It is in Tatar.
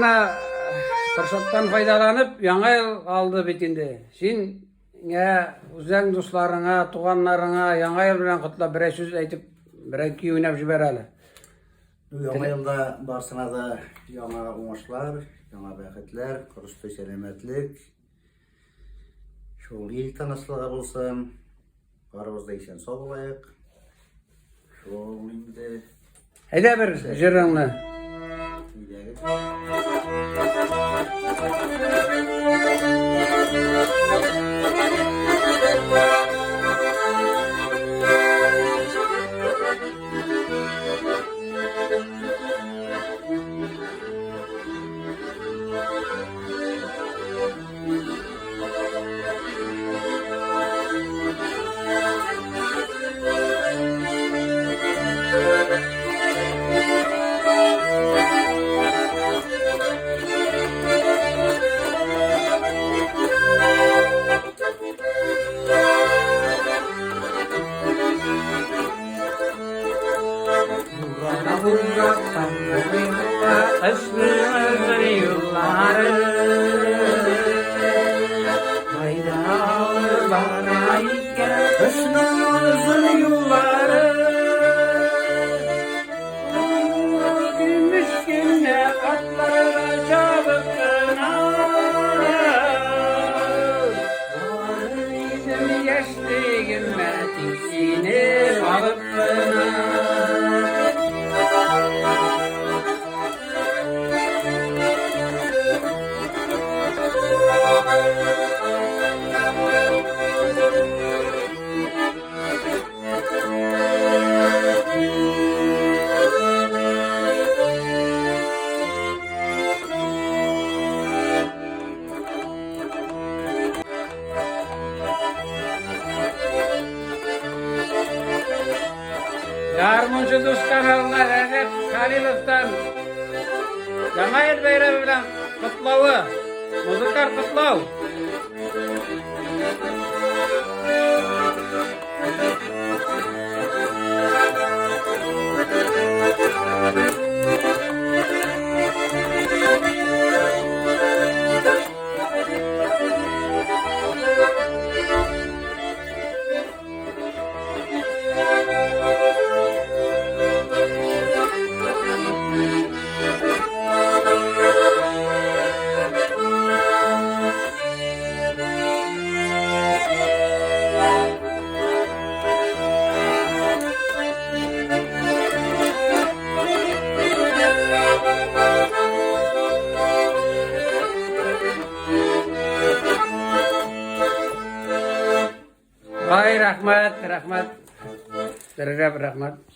менә форсаттан файдаланып, яңа ел алды бит инде. Син Ә үзең дусларыңа, туганнарыңа яңа ел белән котлап берәр сүз әйтеп, берәр көй уйнап җибәр әле. Яңа елда барсына да яңа уңышлар, яңа бәхетләр, корысты сәламәтлек. Шул ил тынычлыгы булсын. Барыбыз да исән сау булайык. Шул инде. Әйдә бер җырыңны. Яшьлегемә тик сине алып кына. Гармунчы дус каналына Рәҗәп Халиловтан Яңа ел бәйрәме белән котлавы, музыкаль котлау. Ай, рәхмәт, рәхмәт. Рәхмәт, рәхмәт.